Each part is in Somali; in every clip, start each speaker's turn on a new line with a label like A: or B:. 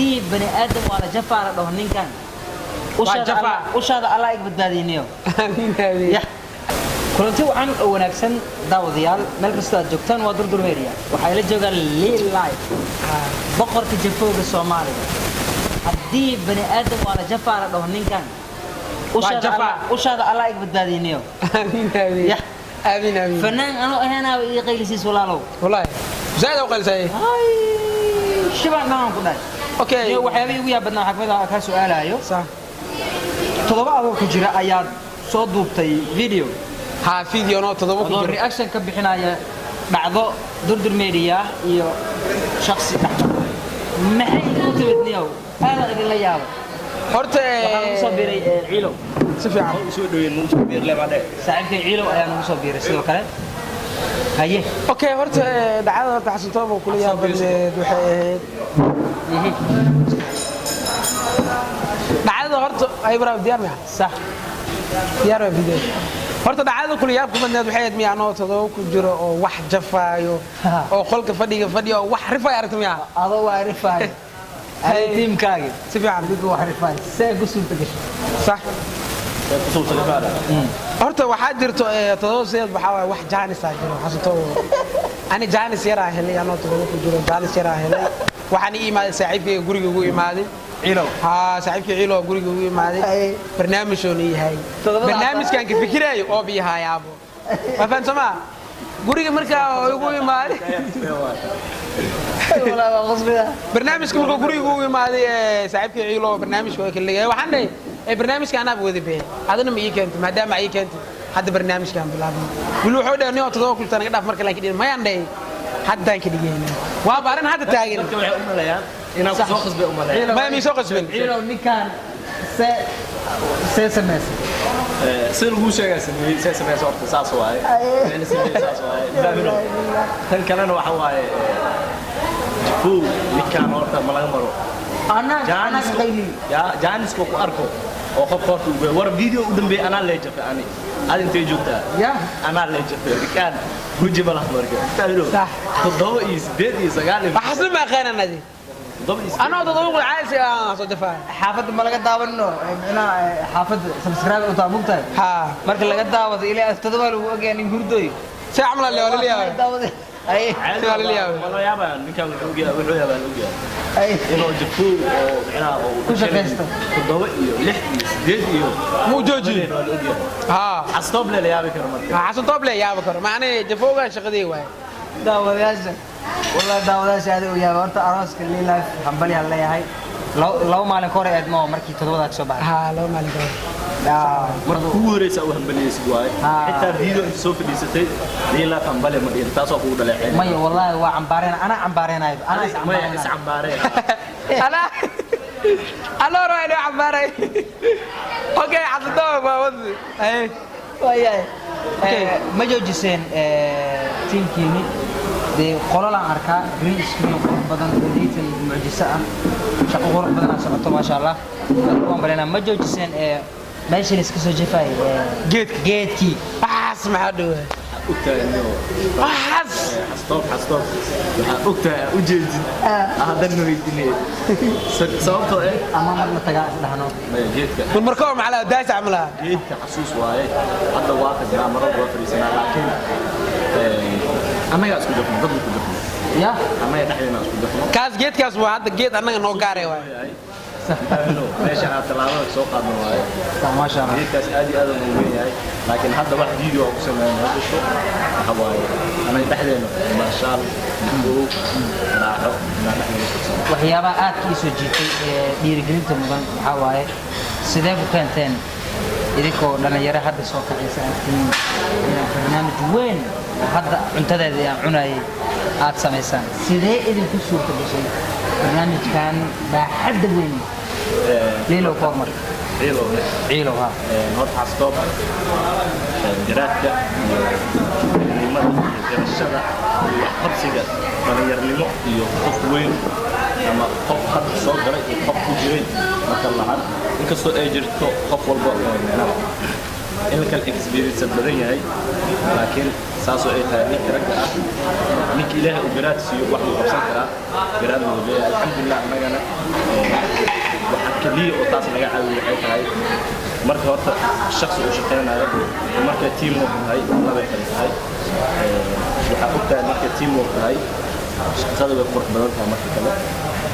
A: Haddii bani aadam waa la jafaa la dhaho ninkan.
B: Waa jafaa.
A: Ushaada Allah iga badbaadiniyo.
B: Amiin, amiin.
A: Ya kulanti wacan oo wanaagsan, daawadayaal, meel kastoo aad joogtaan, waa Durdur Media. Waxay la joogaan Lil Life, boqorka jafowga Soomaaliga. Haddii bani aadam waa la jafaa la dhaho ninkan.
B: Waa jafaa.
A: Ushaada Allah iga badbaadiniyo.
B: Amiin, amiin.
A: Ya.
B: Amiin, amiin.
A: Fanaan anoo ahaynaaba ii qaylisiis, walaalow.
B: Wallahi zaid u qaylisay.
A: Ay, shibaan dhamaan ku dhahay.
B: Okay.
A: Iyo waxyaabihii ugu yaab badnaa waxaa kamid ah kaa su'aalayo.
B: Sax.
A: 7 adoo ku jira ayaad soo duubtay video.
B: Ha, video no 7 ku
A: adoo
B: jiro.
A: Reaction ka bixinaya dhacdo Durdur Media iyo shakhsi dhexmar. Maxay ku timid, niyow? Aadaan idinla yaabay.
B: Horta
A: waxaa nagu soo biiray Ciilow.
B: Si fiican.
C: Soo dhaweyn, nagu soo biir lema dhe.
A: Saaxiibkay Ciilow ayaa nagu soo biiray sidoo kale. Haye.
B: Okay, horta dhacdada horta Xasan Toob oo kula yaab badneed waxay ahayd dhacdada horta ay baraab diyaar miya?
A: Sax.
B: Diyaar waa video. Horta dhacdada kula yaab ku badneed waxay ahayd miya anoo 7 ku jiro oo wax jafaayo oo qolka fadhiga fadhiyo oo wax rifay aragta miya?
A: Adoo waa rifaay ay tiimkaagi.
B: Si fiican.
A: Adigu waa rifaay, see ku suurta gashay?
B: Sax.
C: Kusoo tagafaala.
B: Horta waxaa jirto 7 sideed waxaa waaye wax jaanis aa jiro, Xasan Toob. Ani jaanis yaraa helay anoo 7 ku jiro, jaanis yaraa helay. Waxaan ii imaaday saaxiibkayga guriga ugu imaaday.
A: Ciilow.
B: Haa, saaxiibkii Ciilo guriga ugu imaaday.
A: Ay.
B: Barnaamijoon ii yahay.
A: Toddobada.
B: Barnaamijkan ka fikiraayo oo biyahayaabo waa fahan somaa guriga markaa oo igu imaaday.
A: Walaa waa qasbiga.
B: Barnaamijka markuu guriga ugu imaaday saaxiibkii Ciilo barnaamijka waa kala leeyahay. Waxaan dhahay barnaamijka anaaba wada bixin, adina ma ii keentay? Maadaama ii keentay, hadda barnaamijkaan bilaabnay. Weli wuxuu dhahay nin oo 7 kulta naga dhaaf marka laan ka dhigin. Mayaan dhahay, haddaan ka dhigayna, waaba arrin hadda taagan.
C: Dadka waxay u maleeyaan inaan ku soo qasbay u maleeyaan.
B: Maya, mii soo qasbin.
A: Ciilow, ninkan see samaysay?
C: Sida laguu sheegaa sameeyey, see sameysa horta saas waaye. Ficil sameeyey saas waaye. Fahmino tan kalena waxa waaye jifow ninkaan horta ma laga maro.
A: Anaa anaa ka qayliy.
C: Jaaniska ku arko oo qofka horta ugu war video u dambeeyay anaa lee jafay ani. Aad intee joogtaa?
A: Ya.
C: Anaa lee jafay ninkaan, huji ma laha marka. Fahmino?
B: Sax.
C: 7 iyo 8 iyo 9 iyo
B: Waxaasna ma aqaanan adi.
C: 7 iyo 8.
B: Anoo 7 ku caasi aan soo jafaa.
A: Xaafadda ma laga daawanno micnaha xaafadda subscribe u taa mugtahay.
B: Haa.
A: Marka laga daawado ilaa 7 lagu ogyahay nin hurdooy.
B: See camal le waa la yaabay.
A: Daawaday ay.
C: Caadi.
B: Waa la yaabay.
C: Waa la yaabaa ninkaan, wuxuu ogyahay, wuxuu yaabaa la ogyahay
A: ay
C: inuu jifow oo micnaha oo
A: Ku shaqaysto.
C: 7 iyo 6 iyo 8 iyo
B: Muu joojiyo.
C: waa la ogyahay.
B: Haa.
C: Xastoob le la yaabi karo marka.
B: Xasan Toob le yaabi karo macnee jafowgan shaqadii waaye.
A: Daawadayaasha, wallahi daawadayaasha aad u yaaba. Horta arooska Lil Life hambalyaa leeyahay. 2 maalin ka hor eedmo markii 7-daa ka soo baxay.
B: Haa, 2 maalin ka hor.
C: Marka kugu horeysa u hambaliyeysid waaye. Xitaa video inta soo fadhiisatay liilaa hambale ma dhihin, taasoo kugu dhaleeceyn.
A: Maya, wallahi waa cambaareen, anaa cambaareenayo, anaa is
C: maya is
A: cambaareenayo.
C: Cambaareen.
B: Ana anoo raa inoo cambaaray. Okay, Xasan Toob waa wadi ay.
A: Waayahay.
B: Okay.
A: Ma joojiseen tiimkiini dee? Qololaan arkaa green screen qurux badan, editing mucjiso ah, shaqo qurux badan aa socoto, maasha Allah, waan ku hambaleenaa. Ma joojiseen meesha la iska soo jefayay
B: Geedka.
A: Geedkii.
B: Waxaas maxaa dhawaa?
C: Ogtahay inuu
B: Waxaas.
C: Xastoob, Xastoob, waxaa ogtahay aa ujeedid haddana weydiinaya sababtoo eh
A: ama mar la tagaa is dhahno.
C: Maya, geedka.
B: Mar marka hore maxaa la daas camal ah.
C: Geedka xasuus waaye. Hadda waa tagnaa, marar waa fadhiisanaa, laakiin annagaa isku jafno, dad ku jafno.
A: Ya.
C: Annaga dhexdeena isku jafno.
B: Kaas geedkaas waa hadda geed annaga noo gaaray waay.
C: Meesha aan tallaabada soo qaadno waaye.
A: Maasha Allah.
C: Geedkaas aad iyo aad u weyn yahay, laakiin hadda wax video aan ku sameeyay ma jirto. Waxa waaye anaga dhexdeena maashaal doog raaxo inaan dhexdeena isku sameeyo.
A: Waxyaabaha aadka ii soo jiitay ee dhiirigelinta mudan waxaa waaye, sidee ku keenteen idinkoo dhallinyaro hadda soo kacaysa aad tihiin inaad barnaamij weyn oo hadda cuntadeeda aan cunayay aad samaysaan? Sidee idinku suurta gashay barnaamijkan baaxadda weyn? Liilow, ka hormar.
C: Ciilow.
A: Ciilow, ha.
C: Horta Xastoob garaadka iyo midnimada iyo garashada iyo waxqabsiga dhallinyarnimo iyo qof weyn ama qof hadda soo galay iyo qof ku jiray marka lahan, inkastoo ay jirto qof walba oo micnaha in la kala experience badan yahay, laakiin Saasoo ay tahay, ninka ragga ah, ninka Ilaahay uu garaad siiyo, wax uu qabsan karaa, garaad wuu leeyahay. Alxamdulilah, annagana waxaa keliya oo taas naga caawiyo waxay tahay, marka horta shakhsi uu shaqaynayo, marka team work tahay, labay kale tahay. Waxaa og tahay, marka team work tahay, shaqada way qurux badan tahay. Marka kale,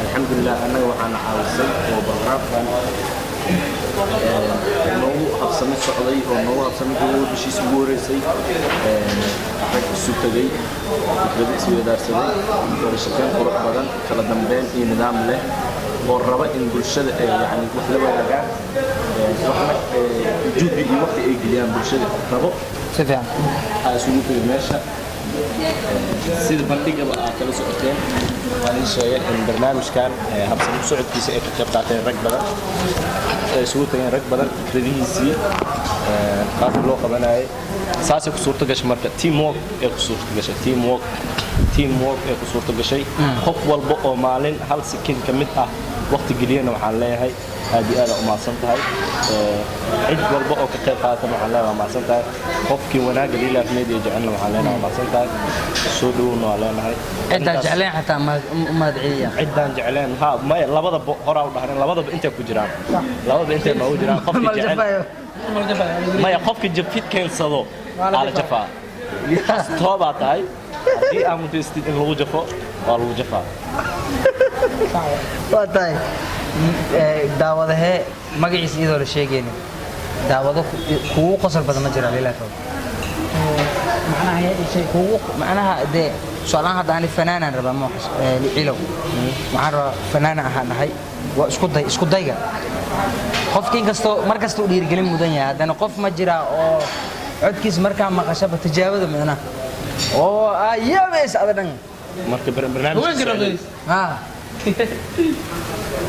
C: alxamdulilah, annaga waxaana caawisay oo barnaamijkan noogu habsami socday oo noogu habsami joogay bishiisa ugu horeysay, rag isu tegay, fikrado isweydaarsaday, wada shaqayn qurux badan, kala dambeyn iyo nidaam leh, oo raba in bulshada ay yani wax la wadaagaan, waxna juhdi iyo waqti ay geliyaan bulshada rabo.
A: Si fiican.
C: Aa isugu tegay meesha. Sida bandhigaba aa kala socoteen, waan ii sheegay in barnaamijkan habsami u socodkiisa ay ka qayb qaateen rag badan, ay isugu tageen rag badan, fikradihiisii, qaabka loo qabanayay, saasay ku suurto gashay. Marka teamwork ay ku suurto gashay, teamwork ay ku suurto gashay. Qof walba oo maalin hal sikin ka mid ah waqti geliyana, waxaan leeyahay aad iyo aad aa u mahadsan tahay. Cid walba oo ka qayb qaadatan waxaan leeyahay waa mahadsan tahay. Qofkii wanaagga Lilaaf Media jecelna waxaan leenahay waa mahadsan tahay, soo dhowowna waa leenahay.
A: Cidaan jecleen xataa u mahad celiya.
C: Ciddaan jecleen ha, maya, labadaba horaa u dhahneen, labadaba intay ku jiraan, labadaba intay noogu jiraan. Qofkii jecel, maya, qofka jafid keensado aa la jafaa. Toobaa tahay, haddii aa mutaystid in lagu jafo, waa lagu jafaa.
A: Waa tahay. Daawadahee magaciisa iyadoo la sheegaynin, daawado kugu qosol badan ma jira Lilaaf?
B: Macnaha yaa ii sheeg.
A: Kugu macnaha dee tusaalahaan hadda ani fanaanaan rabaa, ma cilow, waxaan rabaa fanaana ahaan dhahay, waa isku day, isku dayga qofki inkastoo mar kasta uu dhiirigelin mudan yahay, haddana qof ma jira oo codkiisa markaa maqashaba tijaabada micnaha oo aa yaabaysa ada dhan?
C: Marka
B: Haweenka
C: barnaamijka
B: rabays
A: Ha.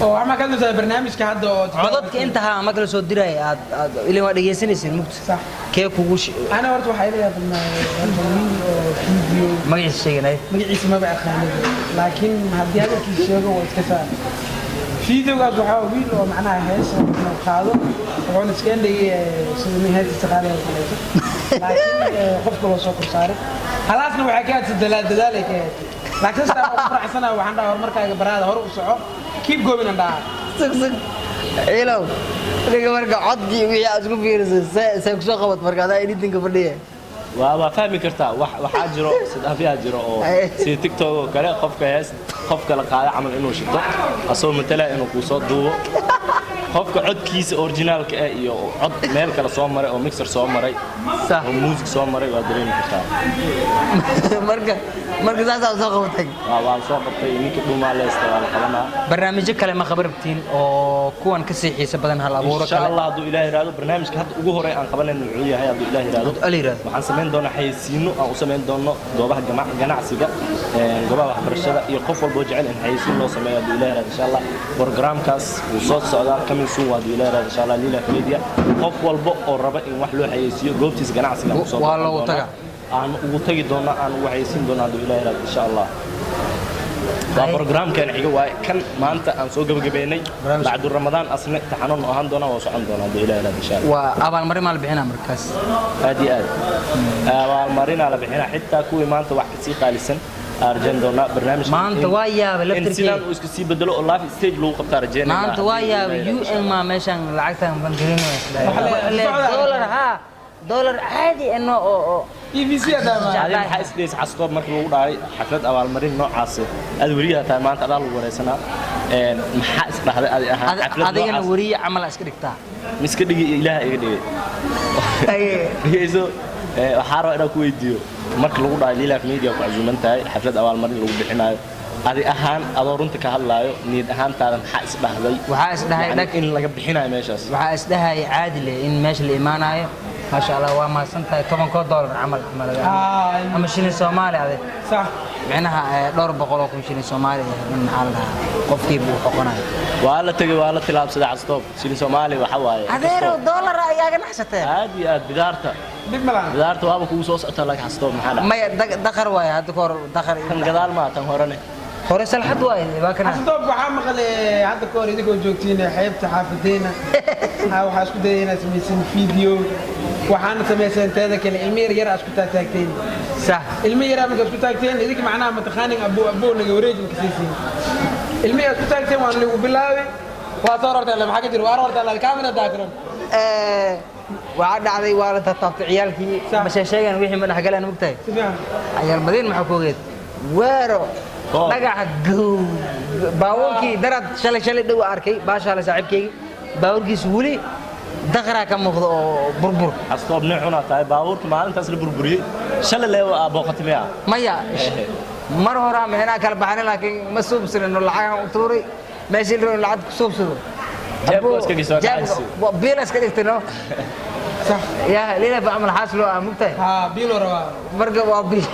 B: Oo waxaa ka hadlaysaa barnaamijka hadda oo
A: Codadka intaha ama kala soo diraya aad aad ilaa waa dhegaysanaysin mugta.
B: Sax.
A: Kee kugu
B: Ana horta waxaa ila yaabnaa wiil oo video
A: magaciisa sheeganay.
B: Magaciisa maba aqaanid, laakiin haddii hadalkiisa sheego waa iska saa. Videogaas waxaa wiil oo macnaha hees inuu qaado, wuxuuna iska endhayay sida nin heestiisa qaadaya oo kaleeto, laakiin qofka loo soo korsaaray halaasna waxay ka hadsa dadaal dadaalay ka ahayd. Laakiin sidaa ku faraxsanahay, waxaan dhahaa horumarkaaga baraada, hore u soco, keep going aan dhahaa.
A: Sug sug, ciilow, ninka marka codkii wixii aad isku fiirisay see kusoo qabat marka adaa editinka fadhiya?
C: Waa fahmi kartaa. Waxaa jiro sadafyaa jiro oo sida TikTok oo kale, qofka hees qof kala qaada camal inuu shito, asagoo matalaya inuu kuu soo duubo, qofka codkiisa originaalka ah iyo cod meel kale soo maray oo mixer soo maray oo music soo maray, waa dareemi kartaa.
A: Marka saasaa soo qabatay.
C: Waa soo qabtay. Ninka dhuumaa leesta waa la qabanaa.
A: Barnaamijyo kale ma qaban rabtiin oo kuwan ka sii xiiso badan, hal abuuro
C: Insha
A: kale?
C: Allah, hadduu Ilaah yiraahdo, barnaamijka hadda ugu horey aan qabanayno wuxuu yahay, hadduu Ilaah yiraahdo,
A: Hadduu Alla yiraahdo.
C: waxaan samayn doonaa xayeysiino aan u samayn doono goobaha ganacsiga, goobaha waxbarashada iyo qof walba oo jecel in xayeysiin loo sameeyo. Hadduu Ilaah yiraahdo, insha Allah, programkaas wuu soo socdaa, coming soon waa, hadduu Ilaah yiraahdo, insha Allah. Lila Media, qof walba oo raba in wax loo xayeysiiyo goobtiisa ganacsiga aan kusoo
A: Waa
C: booqan
A: loogu
C: doonaa.
A: tagaa.
C: Aan ugu tagi doonaa, aan ugu xayeysiin doonaa, hadduu Ilaah yiraahdo, insha Allah. Waa programkan xiga waaye kan maanta aan soo gabagabeynay. Bacdu Ramadaan asne taxanuun ahaan doona, waa socon doona, hadduu Ilaah yiraahdo, insha Allah.
A: Waa abaalmarin maa la bixinaa markaas?
C: Aad iyo aad, abaalmarinaa la bixinaa, xitaa kuwii maanta wax kasii qaalisan aan rajayn doonaa barnaamijka
A: Maanta waa yaabay
C: in
A: laftirkeeda.
C: sidaan uu iska sii bedelo oo live stage lagu qabtaa rajaynayna.
A: Maanta waa yaabay, UN maa meeshaan lacagtan bangelinaysa, dollar ha, dollar caadi ano oo
B: EVC adaa.
C: Adi maxaa isdhaysa xastoob marka lagu dhahay xaflad abaalmarin noocaas? Aad weriyaha tahay, maanta adaa lagu wareysanaa. Maxaa isdhahday adi ahaan xaflad
A: Adigana
C: noocaas?
A: Weriye camal aa iska dhigtaa.
C: Miska dhigi, Ilaaha iga dhigay. Dhegeyso, waxaa rabaa inaan ku weydiiyo, marka lagu dhahay Lilaaf Media ku casuuman tahay, xaflad abaalmarin lagu bixinayo, adi ahaan adoo runta ka hadlaayo, niyad ahaantaada maxaa isdhahday?
A: Waxaa isdhahay
C: Yani
A: dhag
C: in laga bixinayo meeshaas.
A: Waxaa isdhahay caadi leh in meesha la imaanayo, maasha Allah, waa mahadsan tahay, tobankoo dollar camal ama shilin Soomaali ade.
B: Sax.
A: Micnaha dhowr boqol oo kun shilin Soomaali ah in maxaa la dhahaa qofkiiba uu xoqonayo.
C: Waa la tegey, waa la tilaabsaday castoob. Shilin Soomaali waxa waaye
A: Adeerow, dollar ayaaga naxsatee.
C: Aad iyo aad, bidaarta.
B: Dhib ma lahan.
C: Bidaarta waaba kugu soo socotaa, laakiin xastoob maxaa dhacay?
A: Maya, daqar waaye hadda ka hor daqar.
C: Tan gadaal maa, tan horene.
A: Hore salxad waaye, waa kana.
B: Xasantoob, waxaa maqlay hadda ka hor idinkoo joogtiin xeebta xaafadeena, waxaa isku dayay inaad samaysan video, waxaana samayseen teeda kale ilmo yar yar aa isku taataagteen.
A: Sax.
B: Ilmi yaraa marka isku taagteen idinka, macnaha mataqaanin, abuu abuu naga wareejin kasiisiin. Ilmi isku taagteen waan lagu bilaabay, waa soo rortay, maxaa ka jiro? Waa rortay kaamira daakran.
A: Waxaa dhacday waa la taabtay ciyaalkii.
B: Sax.
A: Ma sheegan wixii ma dhexgaleen, mogtahay?
B: Si fiican.
A: Ciyaal madiin maxaa ku ogeed weero?
C: Oh.
A: Dhagaxa gow baabuurkii darad shalay shalay dhow arkay baashaale saaxiibkeygii, baabuurkiisu weli daqraa ka muuqda oo burbur.
C: Astoob nin xunaa tahay. Baabuurka maalintaas la burburiyey shalay lee booqatay miya?
A: Maya, mar horaa mixnaa kala baxnay, laakiin ma suubsanin oo lacagaan u tuuray meeshii la rabay in lacag ku suubsado.
C: Jeebka waa iska geysaa, waa
A: Jeebka-
C: kacaysi.
A: Biil iska dhigtay no.
B: Sax.
A: Ya lila ba amal xaas loo ah, mugtahay?
B: Haa, biiloo rabaa.
A: Marka waa biil.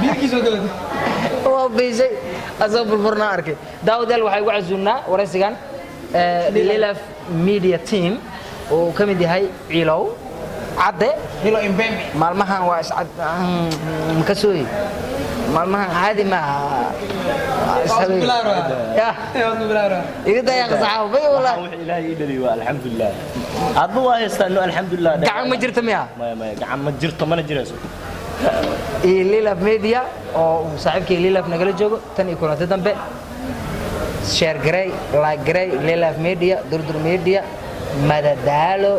B: Biilkiisoo galata.
A: Waa biisay asoo burburna arkay. Daawadayaal, waxay ugu casuumnaa waraysigan Lilaf Media Team oo uu ka mid yahay Ciilow Cadde.
B: Hilo imbembe.
A: Maalmahan waa iscad ka sooyi, maalmahan caadi maaha.
B: Waa isku bilaabi rabaa.
A: Ya.
B: Waa isku bilaabi rabaa.
A: Iga dayaaq saxaabay wallah.
C: Waxaan wixii Ilaahay ii dhaliyay waa alxamdulilah. Adba waa haystaa ino, alxamdulilah.
A: Gacan ma jirto miya?
C: Maya, maya, gacan ma jirto, mana jirayso.
A: Iyo Lilaf Media oo uu saaxiibkay Lilaf nagala joogo. Tan iyo kulanti dambe, share garey, like garey Lilaf Media, Durdur Media, Madadaalo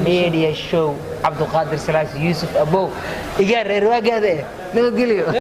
A: Media Show. Cabduqaadir Salaas Yuusuf Abow, igaa reer waagaada eh, nabadgelyo.